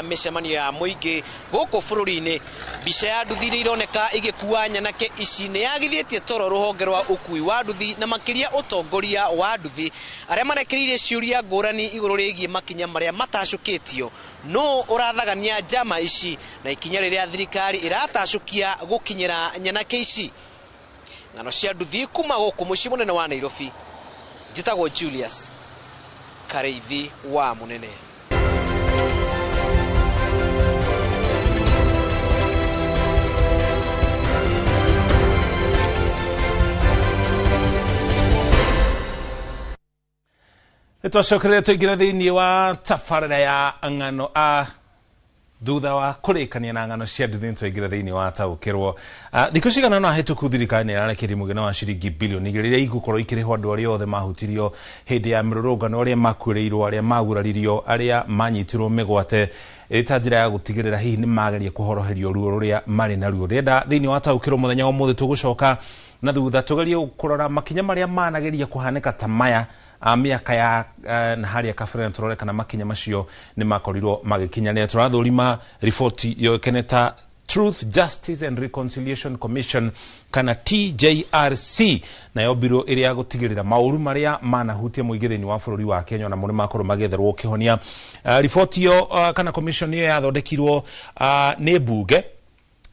Mĩcemanio ya mũingĩ gũkũ bũrũri-inĩ, mbica ya nduthi iria ironeka igĩkua nyanake ici nĩ yagithĩtie toro rũhonge rwa ũkui wa nduthi na makĩria ũtongoria wa nduthi arĩa marekereirie ciũria ngũrani igũrũ rĩgiĩ makinya marĩa matacũkĩtio. Nũ ũrathagania njama ici na ikinya rĩrĩa thirikari ĩratacũkia gũkinyĩra nyanake ici? Ng'ano cia nduthi kuma gũkũ mũciĩ mũnene wa Nairobi, njĩtagwo Julius Kareithi wa Mũnene. Nĩtwacokerere tũingĩre thĩinĩ wa tabarĩra ya ng'ano a thutha wa kũrĩkania na ng'ano cia nduthi, nĩtwaingĩra thĩinĩ wa taũkĩrwo. Thikũ cigana ũna hĩtũku, thirikari nĩ ĩrarekeria mũigana wa ciringi bilioni 2 iria igũkorwo ikĩrĩhwo andũ arĩa othe mahutirio hĩndĩ ya mĩrũrũngano, arĩa makuĩrĩirwo, arĩa maguraririo, arĩa manyitirwo mĩgwate, ĩrĩ ta njĩra ya gũtigĩrĩra hihi nĩ mageria kũhoroherio ruo rũrĩa marĩ naruo. Ndĩrenda thĩinĩ wa taũkĩrwo mũthenya wa ũmũthĩ tũgũcoka na thutha tũgerie kũrora makinya marĩa manageria kũhanĩka ta maya mĩaka ya na harĩa kabere, na tũrore kana makinya macio nĩ makorirwo magĩkinyanĩra. Tũrathũrima riboti yoĩkaine ta Truth, Justice and Reconciliation Commission kana TJRC, nayo biro ĩrĩa ya gũtigĩrĩra maũru marĩa manahutia mũingĩ thĩinĩ wa bũrũri wa Kenya onamo nĩ makorwo magĩetherwo kĩhonia. Riboti ĩyo kana commission ĩyo yathondekirwo nĩ mbunge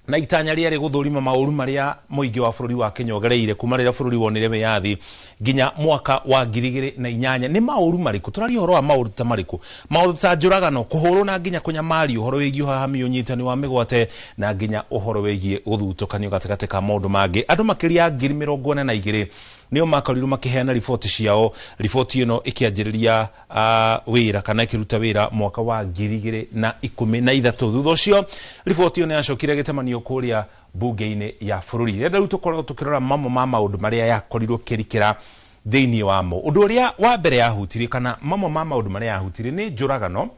na itanya rĩarĩ gũthũrima maũru marĩa mũingĩ wa bũrũri wa Kenya ũgereire kuma rĩrĩa bũrũri wonire wĩyathi nginya mwaka wa 2008. Nĩ maũru marĩkũ tũraria? Ũhoro wa maũru ta marĩkũ? Maũndũ ta njũragano, kũhũrwo na nginya kũnyamario, ũhoro wĩgiĩ ũhahami, ũnyitani wa mĩgwate na nginya ũhoro wĩgiĩ gũthutũkanio gatagatĩ ka maũndũ mangĩ. Andũ makĩria ya 42,000 nĩo makorirwo makĩheana riboti ciao, riboti ĩno ĩkĩanjĩrĩria wĩra kana ĩkĩruta wĩra mwaka wa 2013. Thutha ũcio riboti ĩyo nĩ yacokire ĩgĩtemanio kũrĩa mbunge-inĩ ya bũrũri. Rĩrĩa rĩu tũkorwo tũkĩrora mamwe ma maũndũ marĩa yakorirwo ĩkĩrikĩra thĩinĩ wamo, ũndũ ũrĩa wa mbere yahutirie kana mamwe ma maũndũ marĩa yahutirie nĩ njũragano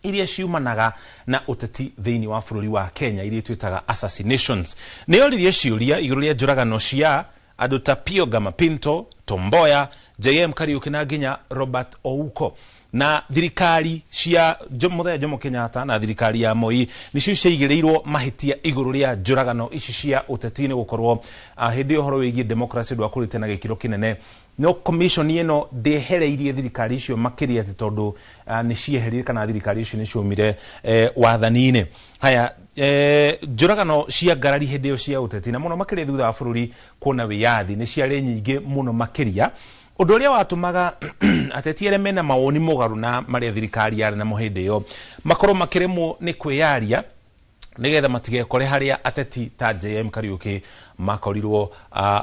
iria ciumanaga na ũteti thĩinĩ wa bũrũri wa Kenya, iria twĩtaga assassinations. Nĩ yoririe ciũria igũrũ rĩa njũragano cia andũ ta Pio Gama Pinto, Tomboya, JM Kariuki na nginya Robert Ouko, na thirikari cia Mũthee Jomo Kenyatta na thirikari ya Moi nĩcio ciaigĩrĩirwo mahĩtia igũrũ rĩa njũragano ici cia ũteti, nĩ gũkorwo hĩndĩ ĩyo ũhoro wĩgiĩ democracy ndwakũrĩte na gĩkĩro kĩnene. No commission ĩno ndĩehereirie thirikari icio makĩria atĩ tondũ nĩ cieherire kana thirikari icio nĩ ciaumire wathani-inĩ. Haya, njũragano cia ngarari hĩndĩ ĩyo cia ũteti na mũno makĩria thutha wa bũrũri kuona wĩyathi nĩ ciarĩ nyingĩ mũno makĩria, ũndũ ũrĩa watũmaga ateti arĩa mena mawoni mũgarũ na marĩa thirikari yarĩ namo hĩndĩ ĩyo makorwo makĩremwo nĩ kwĩyaria nigetha matigekore harĩa ateti ta JM Kariuki makorirwo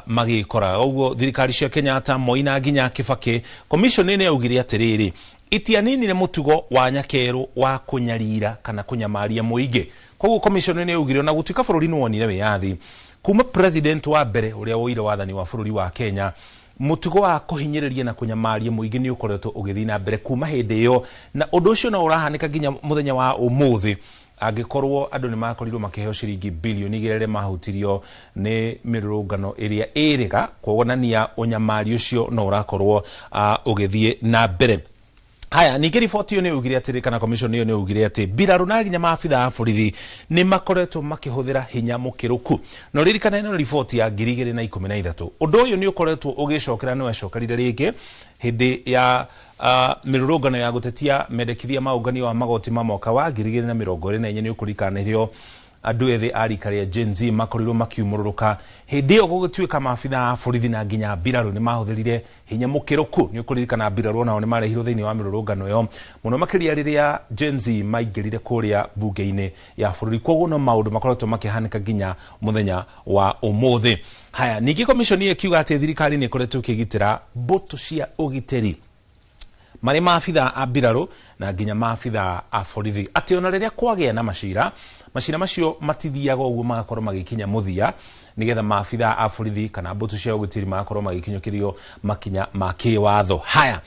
magĩkora. Ũguo thirikari cia Kenyatta, Moi na nginya Kibaki, commission ĩno yaugire atĩrĩrĩ, itianinire mũtugo wa nyakerũ wa kũnyarira kana kũnyamaria mũingĩ. Koguo commission ĩno yaugire ona gũtuĩka bũrũri nĩ wonire wĩyathi, kuma president wa mbere ũrĩa woire wathani wa bũrũri wa Kenya, mũtugo wa kũhinyĩrĩria na kũnyamaria mũingĩ nĩ ũkoretwo ũgĩthiĩ na mbere kuma hĩndĩ ĩyo, na ũndũ ũcio no ũrahanĩka nginya mũthenya wa ũmũthĩ angĩkorwo andũ nĩ makorirwo makĩheo ciringi bilioni 2 arĩa mahutirio nĩ mĩrũrũngano ĩrĩa ĩrĩga, kuonania ũnyamari ũcio no ũrakorwo ũgĩthiĩ na mbere. Haya, ningĩ riboti ĩyo nĩ yaugire atĩrĩ, kana commission ĩyo nĩ yaugire atĩ mbirarũ na nginya maabitha a borithi nĩ makoretwo makĩhũthĩra hinya mũkĩrũku. Na ũririkane ĩno riboti ya 2013. Ũndũ ũyũ nĩ ũkoretwo ũgĩcokera, nĩ wacokerire rĩngĩ hĩndĩ ya mĩrũrũngano ya gũtetia mendekithia ma ũngania wa magoti ma mwaka wa 2024. Nĩ ũkũririkana nĩrĩo andũ ethĩ a rika rĩa Gen Z makorirwo makiumũrũrũka. Hĩndĩ ĩyo gũgĩtuĩka maabitha a borithi na nginya mbirarũ nĩ mahũthĩrire hinya mũkĩrũku. Nĩ ũkũririkana mbirarũ onao nĩ marehirwo thĩinĩ wa mĩrũrũngano ĩyo, mũno makĩria rĩrĩa Gen Z maingĩrire kũrĩa mbunge-inĩ ya bũrũri. Koguo no maũndũ makoretwo makĩhanĩka nginya mũthenya wa ũmũthĩ. Haya, ningĩ commission ĩyo ĩkiuga atĩ thirikari nĩ ĩkoretwo ĩkĩgitĩra mbũtũ cia ũgitĩri marĩ maabitha a mbirarũ na nginya maabitha a borithi, atĩ ona rĩrĩa kwagĩa na macira, macira macio matithiaga ũguo magakorwo magĩkinya mũthia, nĩgetha maabitha a borithi kana mbũtũ cia ũgitĩri magakorwo magĩkinyũkĩrio makinya ma kĩwatho. Haya,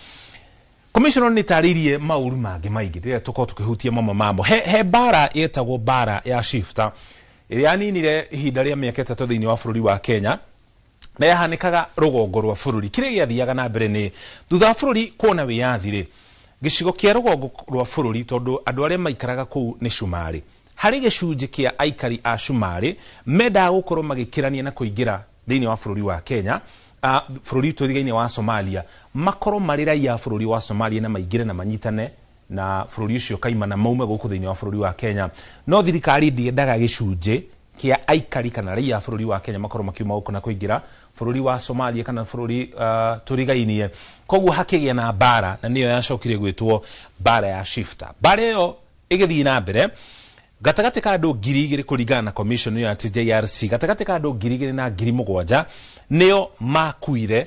commissioner nĩ tarĩirie maũru mangĩ maingĩ rĩrĩa tũkorwo tũkĩhutia mamwe mamo. He mbara yetagwo mbara ya shifta ĩrĩa yaninire ihinda rĩa mĩaka 3 thĩinĩ wa bũrũri wa Kenya na yahanĩkaga rũgongo rwa bũrũri. Kĩrĩa gĩathiaga na mbere nĩ thutha wa bũrũri kuona wĩyathi rĩ, Gĩcigo kĩa rũgongo rwa bũrũri, tondũ andũ arĩa maikaraga kũu nĩ Cumarĩ, harĩ gĩcunjĩ kĩa aikari a Cumarĩ mendaga gũkorwo magĩkĩrania na kũingĩra thĩinĩ wa bũrũri wa Kenya, bũrũri tũrigaine wa Somalia, makorwo marĩ raia a bũrũri wa Somalia na maingĩre na manyitane na bũrũri ũcio kaimana maume gũkũ thĩinĩ wa bũrũri wa Kenya. No thirikari ndĩendaga gĩcunjĩ kĩa aikari kana raia a bũrũri wa Kenya makorwo makiuma gũkũ na kũingĩra bũrũri wa Somalia kana bũrũri tũrigainie. Koguo hakĩgĩa na mbara, na nĩyo yacokire gwĩtwo mbara ya shifta. Mbara ĩyo ĩgĩthiĩ na mbere gatagatĩ ka andũ 2,000 kũringana na commission ya TJRC, gatagatĩ ka andũ 2,000 na 7,000 nĩo makuire,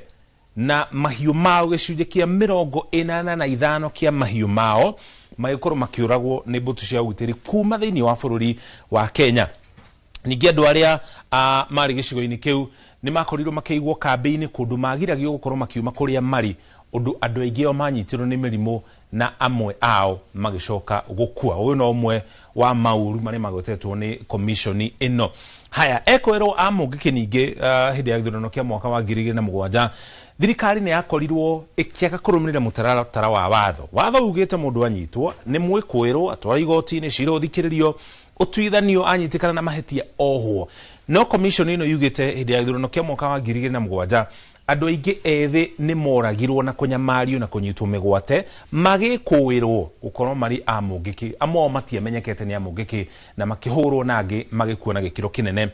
na mahiũ mao gĩcunjĩ kĩa 85 kĩa mahiũ mao magĩkorwo makĩũragwo nĩ mbũtũ cia ũgitĩri kuma thĩinĩ wa bũrũri wa Kenya. Ningĩ andũ arĩa marĩ gĩcigo-inĩ kĩu nĩ makorirwo makĩigwo kambĩ-inĩ kũndũ magiragio gũkorwo makiuma kũrĩa marĩ, ũndũ andũ aingĩ ao manyitirwo nĩ mĩrimũ na amwe ao magĩcoka gũkua. Ũyũ no ũmwe wa maũru marĩa magwetetwo nĩ commission ĩno. Haya, ekwĩrwo a Mũngĩkĩ ningĩ hĩndĩ ya gĩthurano kĩa mwaka wa 2007 thirikari nĩ yakorirwo ĩkĩaga kũrũmĩrĩra mũtaratara wa watho. Watho ugĩte mũndũ anyitwo nĩ mwĩkũĩrwo atwarwo igoti-inĩ, cira ũthikĩrĩrio, ũtuithanio anyitĩkana na mahĩtia ohwo. No commission ĩno yugĩte hĩndĩ ya gĩthurano kĩa mwaka wa 2007 andũ aingĩ ethĩ nĩ moragirwo na kũnyamario na kũnyitwo mĩgwate magĩkũĩrwo gũkorwo marĩ a Mũngĩkĩ. Amwe ao matiamenyekete nĩ a Mũngĩkĩ na makĩhũrwo na angĩ magĩkua na gĩkĩro kĩnene.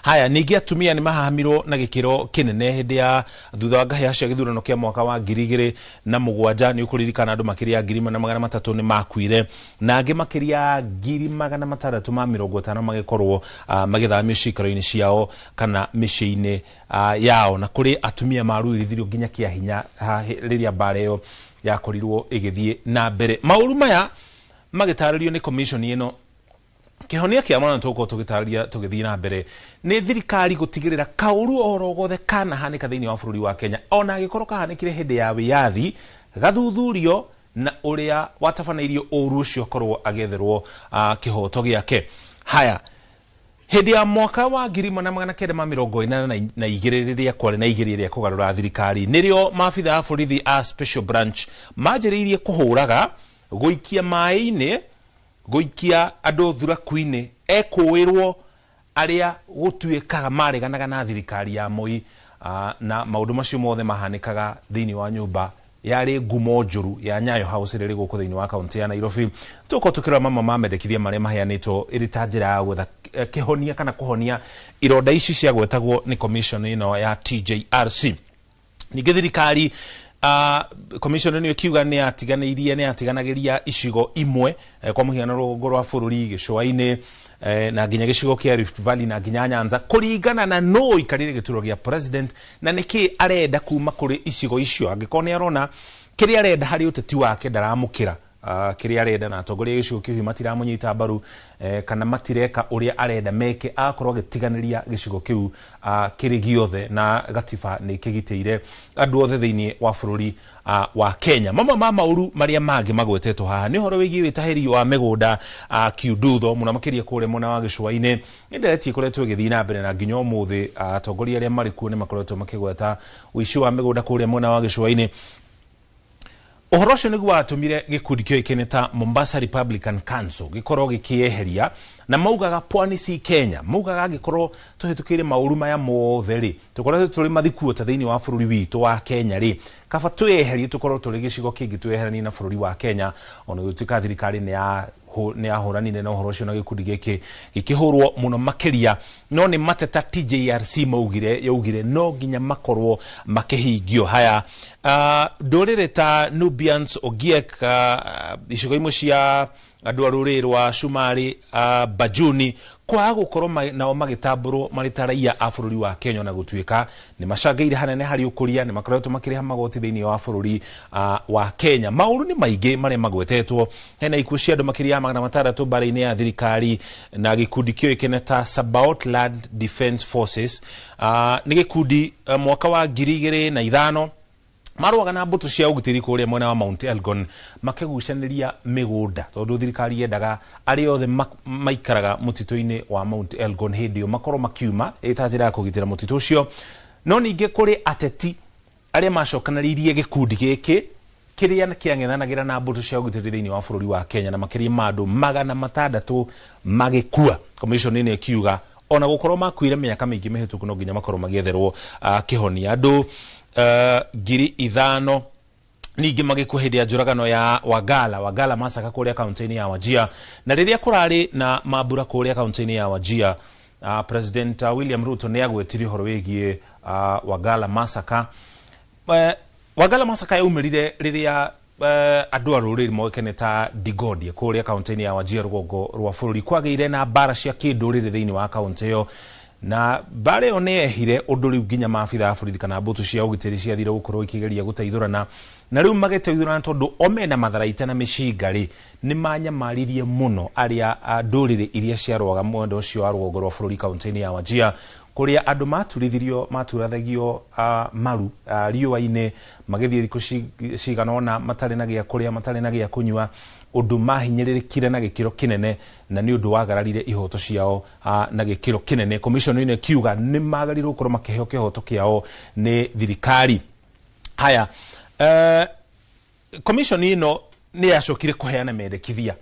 Haya, ningĩ atumia nĩ mahahamirwo na gĩkĩro kĩnene hĩndĩ ya thutha wa ngahĩha cia gĩthurano kĩa mwaka wa 2007. Nĩ ũkũririkana andũ makĩria ya 1,300 nĩ makuire na angĩ makĩria ya 650,000 magĩkorwo magĩthamio ciikaro-inĩ ciao kana mĩciĩ-inĩ yao, na kũrĩ atumia maruirithirio nginya kĩa hinya rĩrĩa mbara ĩyo yakorirwo ĩgĩthiĩ na mbere. Maũru maya magĩtarĩrio nĩ commission ĩno, kĩhonia kĩa mwana tũgũkorwo tũgĩtarĩria tũgĩthiĩ na mbere nĩ thirikari gũtigĩrĩra kaũru oro gothe kanahanĩka thĩinĩ wa bũrũri wa Kenya, ona angĩkorwo kahanĩkire hĩndĩ ya wĩyathi, gathuthurio na ũrĩa watabanĩirio ũru ũcio akorwo agĩetherwo kĩhoto gĩake. Haya, hĩndĩ ya mwaka wa 1982 rĩrĩa kwarĩ na igeria rĩa kũgarũra thirikari, nĩrĩo maabitha a borithi a special branch manjĩrĩirie kũhũraga, gũikia maĩ-inĩ, gũikia andũ thuraku-inĩ, ekũĩrwo arĩa gũtuĩkaga mareganaga na thirikari ya Moi, na maũndũ macio mothe mahanĩkaga thĩinĩ wa nyũmba yarĩ ngumo njũru ya Nyayo House ĩrĩa ĩrĩ gũkũ thĩinĩ wa kaunti ya Nairobi. Tũkorwo tũkĩrora mamwe ma mendekithia marĩa maheanĩtwo ĩrĩ ta njĩra ya gwetha kĩhonia kana kũhonia ironda ici ciagwetagwo nĩ commission ĩno ya TJRC. Ningĩ thirikari commission ĩno ĩkiuga nĩ yatiganĩirie, nĩ yatiganagĩria icigo imwe, kwa mũhiano rũgongo rwa bũrũri, gĩcũa-inĩ, na nginya gĩcigo kĩa Rift Valley na nginya Nyanza, kũringana na nũ ũikarĩire gĩturwa gĩa president na nĩkĩ arenda kuma kũrĩ icigo icio. Angĩkorwo nĩ arona kĩrĩa arenda harĩ ũteti wake ndaramũkĩra kĩrĩa arenda na atongoria a gĩcigo kĩu matiramũnyita mbaru, kana matireka ũrĩa arenda meke, agakorwo agĩtiganĩria gĩcigo kĩu kĩrĩ gĩothe, na gatiba nĩ kĩgitĩire andũ othe thĩinĩ wa bũrũri wa Kenya. Mamwe ma maũru marĩa mangĩ magwetetwo haha nĩ ũhoro wĩgiĩ wĩtahĩri wa mĩgũnda kiundutho, mũno makĩria kũrĩa mwena wa gĩcũa-inĩ. Nĩ ndereti ĩkoretwo ĩgĩthiĩ na mbere na nginya ũmũthĩ atongoria arĩa marĩ kuo nĩ makoretwo makĩgweta ũici wa mĩgũnda kũrĩa mwena wa gĩcũa-inĩ. Ũhoro ũcio nĩguo watũmire gĩkundi kĩoĩkaine ta Mombasa Republican Council gĩkorwo gĩkĩeheria, na maugaga pwani si Kenya, maugaga angĩkorwo tũhĩtũkĩire maũru maya mothe rĩ, tũkoretwo tũrĩ mathikuota thĩinĩ wa bũrũri witũ wa Kenya rĩ, kaba twĩyeherie tũkorwo tũrĩ gĩcigo kĩngĩ twĩyeheranie na bũrũri wa Kenya. Ona gũtuĩka thirikari nĩ yahũranire na ũhoro ũcio na gĩkundi gĩkĩ gĩkĩhũrwo mũno makĩria, no nĩ mateta TJRC maugire, yaugire no nginya makorwo makĩhingio. Haya, ndũrĩrĩ ta Nubians, Ogiek, icigo imwe cia andũ a rũrĩrĩ rwa Cumarĩ, Bajuni, kwaga gũkorwo nao magĩtambũrwo marĩ ta raia a bũrũri wa Kenya, ona gũtuĩka nĩ macangĩire hanene harĩ ũkũria, nĩ makoretwo makĩrĩha magoti thĩinĩ wa bũrũri wa Kenya. Maũru nĩ maingĩ marĩa magwetetwo, hena ikuũ cia andũ makĩria ya 600 mbara-inĩ ya thirikari na gĩkundi kĩoĩkaine ta Sabaot Land Defence Forces. Nĩ gĩkundi mwaka wa 2005 marũaga na mbũtũ cia ũgitĩri kũrĩa mwena wa Mount Elgon makĩgucanĩria mĩgũnda, tondũ thirikari yendaga arĩa othe maikaraga mũtitũ-inĩ wa Mount Elgon hĩndĩ ĩyo makorwo makiuma ĩ ta njĩra ya kũgitĩra mũtitũ ũcio. No ningĩ kũrĩ ateti arĩa macokanĩrĩirie gĩkundi gĩkĩ Kĩrĩa kĩang'ethanagĩra na mbũtũ cia ũgitĩri thĩinĩ wa bũrũri wa Kenya, na makĩria ma andũ 600 magĩkua. Commission ĩno ĩkiuga ona gũkorwo makuire mĩaka mĩingĩ mĩhĩtũku, no nginya makorwo magĩetherwo kĩhonia. Andũ 5,000 ningĩ magĩkua hĩndĩ ya njũragano ya Wagala Massacre kũrĩa kaunti-inĩ ya Wajir. Na rĩrĩa kũrarĩ na mambura kũrĩa kaunti-inĩ ya Wajir, President William Ruto nĩ agwetire ũhoro wĩgiĩ Wagala Massacre. Wagala Massacre yaumĩrire rĩrĩa andũ a rũrĩrĩ moĩkaine ta Digodie kũrĩa kaunti-inĩ ya Wajir, rũgongo rwa bũrũri, kwagĩire na mbara cia kĩndũrĩrĩ thĩinĩ wa kaunti ĩyo, na mbara ĩyo nĩ yehire ũndũ rĩu nginya maabitha a borithi kana mbũtũ cia ũgitĩri ciathire gũkorwo ikĩgeria gũteithũrana. Na rĩu magĩteithũrana, tondũ o mena matharaita na mĩcinga rĩ, nĩ manyamaririe mũno arĩa ndũrĩrĩ iria ciarũaga mwena ũcio wa rũgongo rwa bũrũri, kaunti-inĩ ya Wajir, kũrĩa andũ maturithirio, maturathagio maru riũa-inĩ, magĩthiĩ thikũ cigana ũna matarĩ na gĩa kũrĩa, matarĩ na gĩa kũnyua, ũndũ mahinyĩrĩrĩkire na gĩkĩro kĩnene, na nĩ ũndũ wagararire ihoto ciao na gĩkĩro kĩnene. Commission ĩno ĩkiuga nĩ magĩrĩirwo gũkorwo makĩheo kĩhoto kĩao nĩ thirikari. Haya, commission ĩno nĩ yacokire kũheana mendekithia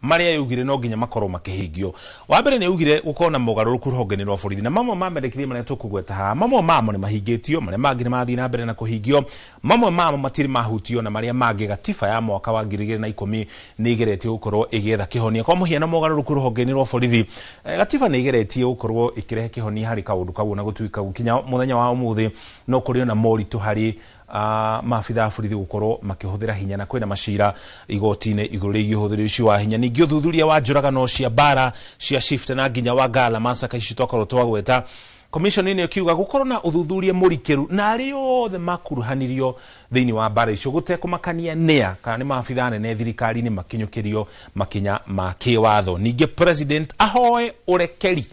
marĩa yaugire no nginya makorwo makĩhingio. Wa mbere, nĩ yaugire gũkorwo na mogarũrũku rũhonge-inĩ rwa borithi, na mamwe ma mendekithia marĩa tũkũgweta haha, mamwe mamo nĩ mahingĩtio, marĩa mangĩ nĩ marathiĩ na mbere na kũhingio, mamwe mamo matirĩ mahutio, na marĩa mangĩ gatiba ya mwaka wa 2010 nĩ ĩgeretie gũkorwo ĩgĩetha kĩhonia. Kwa mũhiano, mogarũrũku rũhonge-inĩ rwa borithi, gatiba nĩ ĩgeretie gũkorwo ĩkĩrehe kĩhonia harĩ kaũndũ kau, na gũtuĩka gũkinya mũthenya wa ũmũthĩ no kũrĩ ona moritũ harĩ maabitha a borithi gũkorwo makĩhũthĩra hinya, na kwĩna macira igoti-inĩ igũrũ rĩgiĩ ũhũthĩri ũcio wa hinya. Ningĩ ũthuthuria wa njũragano cia mbara cia Shift na nginya Wagala Massacre ici twakorwo twagweta, commission ĩno ĩkiuga gũkorwo na ũthuthuria mũrikĩru na arĩa othe makuruhanirio thĩinĩ wa mbara icio, gũtekũmakania nĩa kana nĩ maabitha anene thirikari-inĩ, makinyũkĩrio makinya ma kĩwatho. Ningĩ president ahoe ũrekeri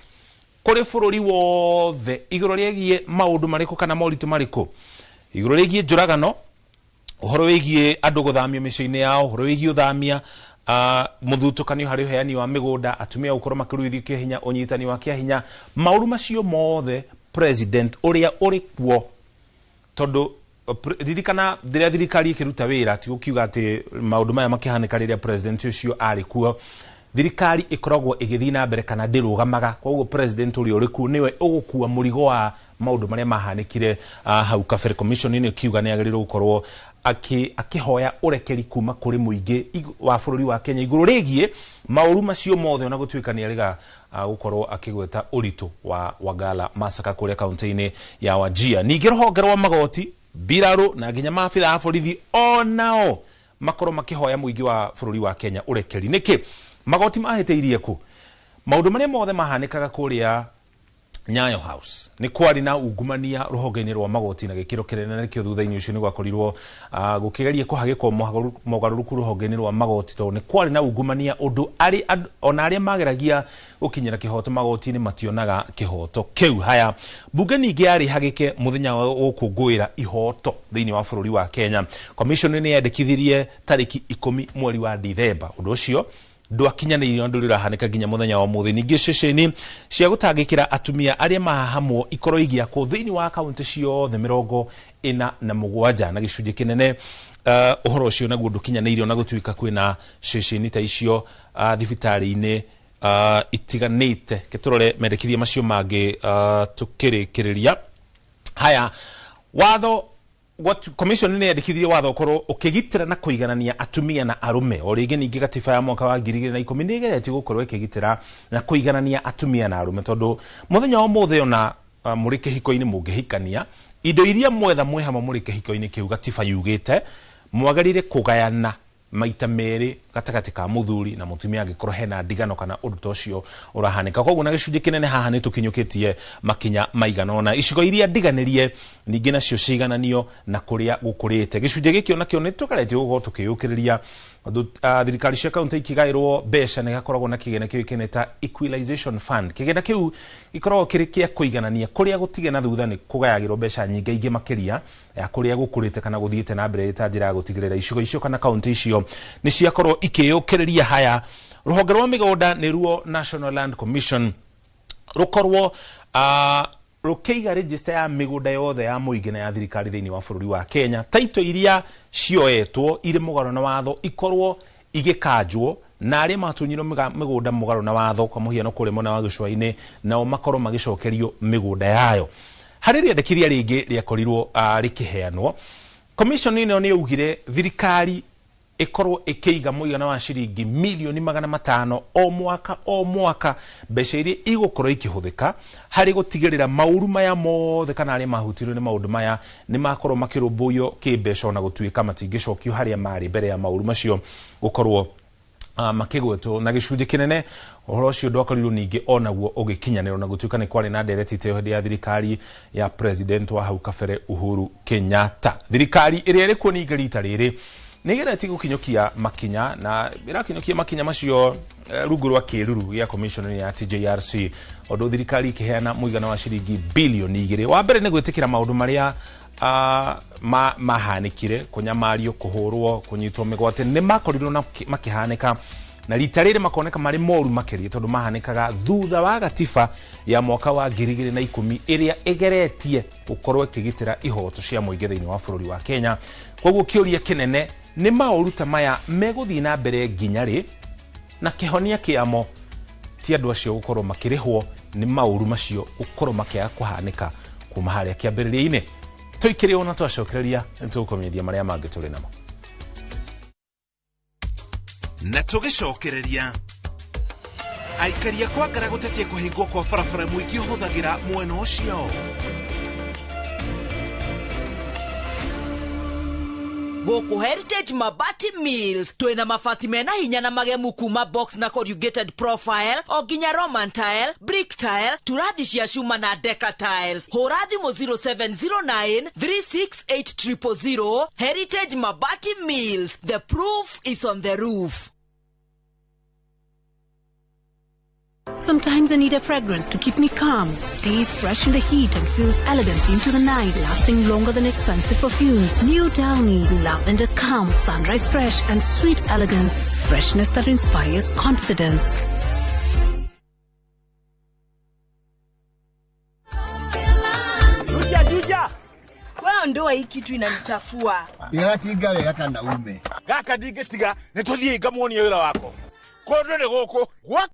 kũrĩ bũrũri wothe igũrũ rĩgiĩ maũndũ marĩkũ kana moritũ marĩkũ, igũrũ rĩgiĩ njũragano, ũhoro wĩgiĩ andũ gũthamio mĩciĩ-inĩ yao, ũhoro wĩgiĩ ũthamia, mũthutũkanio harĩ ũheani wa mĩgũnda, atumia gũkorwo makĩruithio kĩa hinya, ũnyitani wa kĩa hinya, maũru macio mothe president ũrĩa ũrĩ kuo, tondũ ririkana rĩrĩa thirikari ĩkĩruta wĩra, ti gũkiuga atĩ maũndũ maya makĩhanĩka rĩrĩa president ũcio arĩ kuo, thirikari ĩkoragwo ĩgĩthiĩ na mbere kana ndĩrũgamaga. Koguo president ũrĩa ũrĩ kuo nĩwe ũgũkua mũrigo wa maũndũ marĩa mahanĩkire hau kabere. Commission ĩno ĩkiuga nĩ agĩrĩirwo gũkorwo akĩhoya ũrekeri kuma kũrĩ mũingĩ wa bũrũri wa Kenya igũrũ rĩgiĩ maũru macio mothe, ona gũtuĩka nĩ arĩga gũkorwo akĩgweta ũritũ wa Wagala Massacre kũrĩa kaunti-inĩ ya Wajir. Ningĩ rũhonge rwa magoti, mbirarũ na nginya maabitha a borithi onao makorwo makĩhoya mũingĩ wa bũrũri wa Kenya ũrekeri. Nĩkĩ magoti mahĩtĩirie kũ? Maũndũ marĩa mothe mahanĩkaga kũrĩa Nyayo House, nĩ kwarĩ na ungumania rũhonge-inĩ rwa magoti na gĩkĩro kĩnene, na nĩkĩo thutha-inĩ ũcio nĩ gwakorirwo gũkĩgeria kũhagĩkwo mogarũrũku rũhonge-inĩ rwa magoti, tondũ nĩ kwarĩ na ungumania ũndũ arĩ ona arĩa mageragia gũkinyĩra kĩhoto magoti-inĩ mationaga kĩhoto kĩu. Haya, mbunge ningĩ yarĩ hagĩke mũthenya wa gũkũngũĩra ihoto thĩinĩ wa bũrũri wa Kenya. Commission nĩ yandĩkithirie tarĩki 10 mweri wa Dithemba. Ũndũ ũcio ndwakinyanĩirio na ndũrĩ ũrahanĩka nginya mũthenya wa ũmũthĩ. Ningĩ ceceni cia gũtangĩkĩra atumia arĩa mahahamwo ikorwo igĩakwo thĩinĩ wa kaunti ciothe 47 na gĩcunjĩ kĩnene. Ũhoro ũcio naguo ndũkinyanĩirio, na gũtuĩka kwĩna ceceni ta icio thibitarĩ-inĩ itiganĩte. Kĩtũrore mendekithia macio mangĩ tũkĩrĩkĩrĩria. Haya, watho what commission nĩ yandĩkithirie watho ũkorwo ũkĩgitĩra na kũiganania atumia na arũme. O rĩngĩ ningĩ gatiba ya mwaka wa 2010 nĩ ĩgeretie gũkorwo ĩkĩgitĩra na kũiganania atumia na arũme, tondũ mũthenya wa ũmũthĩ ona mũrĩ kĩhiko-inĩ mũngĩhikania, indo iria mwetha mwĩ hamwe mũrĩ kĩhiko-inĩ kĩu, gatiba yugĩte mwagĩrĩire kũgayana maita merĩ gatagatĩ ka mũthuri na mũtumia angĩkorwo hena ndigano kana ũndũ ta ũcio ũrahanĩka. Koguo na gĩcunjĩ kĩnene haha nĩ tũkinyũkĩtie makinya maigana ũna. Icigo iria ndiganĩrie ningĩ nacio cigananio na kũrĩa gũkũrĩte. Gĩcunjĩ gĩkĩ onakĩo nĩ tũgeretie gũkorwo tũkĩyũkĩrĩria tondũ thirikari cia kaunti ikigaĩrwo mbeca nĩ gakoragwo na kĩgĩna kĩũĩkaine ta equalization fund. Kĩgĩna kĩu gĩkoragwo kĩrĩ kĩa kũiganania kũrĩa gũtige na thutha, nĩ kũgayagĩrwo mbeca nyingĩ ingĩ makĩria ya kũrĩa gũkũrĩte kana gũthiĩte na mbere, ta njĩra ya gũtigĩrĩra icigo icio kana kaunti icio nĩ ciakorwo ikĩyũkĩrĩria. Haya, rũhonge rwa mĩgũnda nĩruo National Land Commission rũkorwo Rũkĩiga register ya mĩgũnda yothe ya mũingĩ na ya thirikari thĩinĩ wa bũrũri wa Kenya. Taito iria cioetwo irĩ mũgarũ na watho ikorwo igĩkanjwo, na arĩa matunyirwo mĩgũnda mũgarũ na watho kwa mũhiano kũrĩa mwena wa gĩcũa-inĩ nao makorwo magĩcokerio mĩgũnda yayo. Harĩ rĩendekithia rĩngĩ rĩakorirwo rĩkĩheanwo, commission ĩno nĩ yaugire thirikari ikorwo ikiiga mũigana wa ciringi milioni 500 o mwaka o mwaka, mbeca iria igũkorwo ikĩhũthĩka harĩ gũtigĩrĩra maũru maya mothe kana arĩa mahutirio nĩ maũndũ maya nĩ makorwo makĩrũmbũiyo kĩmbeca, ona gũtuĩka matingĩcokio harĩa marĩ mbere ya maũru macio gũkorwo makĩgwetwo. Na gĩcunjĩ kĩnene ũhoro ũcio ndwakorirwo ningĩ onaguo ũgĩkinyanĩrwo, na gũtuĩka nĩ kwarĩ na ndereti ta ĩyo hĩndĩ ya thirikari ya president wa hau kabere Uhuru Kenyatta. Thirikari ĩrĩa ĩrĩ kuo ningĩ rita rĩrĩ nĩ ĩgeretie gũkinyũkia makinya, na ĩrakinyũkia makinya macio rungu rwa kĩruru gĩa commission ya TJRC, ũndũ thirikari ĩkĩheana mũigana wa ciringi bilioni 2. Wa mbere nĩ gwĩtĩkĩra maũndũ marĩa mahanĩkire, kũnyamario, kũhũrwo, kũnyitwo mĩgwate, nĩ makorirwo na makĩhanĩka, na rita rĩrĩ makoneka marĩ moru makĩria tondũ mahanĩkaga thutha wa gatiba ya mwaka wa 2010 ĩrĩa ĩgeretie gũkorwo ĩkĩgitĩra ihoto cia mũingĩ thĩinĩ wa bũrũri wa Kenya. Koguo kĩũria kĩnene nĩ maũru ta maya megũthiĩ na mbere nginya rĩ, na kĩhonia kĩamo ti andũ acio gũkorwo makĩrĩhwo nĩ maũru macio gũkorwo makĩaga kũhanĩka kuma harĩa kĩambĩrĩria-inĩ. Tũikĩre ona twacokereria nĩ tũgũkũmenyithia marĩa mangĩ tũrĩ namo. Na tũgĩcokereria aikaria kwa ngara gũtetia kũhingwo kwa barabara mũingĩ ũhũthagĩra mwena ũcio. Gũkũ Heritage Mabati Mills twĩna mabati mena hinya na magemu kuma box na corrugated profile o nginya Roman tile, brick tile, turathi cia cuma na deca tiles. Hũra thimũ 0709 368 000. Heritage Mabati Mills, the proof is on the roof. Sometimes I need a fragrance to keep me calm, stays fresh in the heat and feels elegant into the night, lasting longer than expensive perfumes. New Downy, lavender calm, sunrise fresh and sweet elegance, freshness that inspires confidence. Juja, juja. Wewe ndoa hii kitu inanichafua. Igatinga wega kana ume. Gaka ndingĩtiga nĩ tũthiĩ ngamuonie wĩra wako. Kũndũ nĩ gũkũ.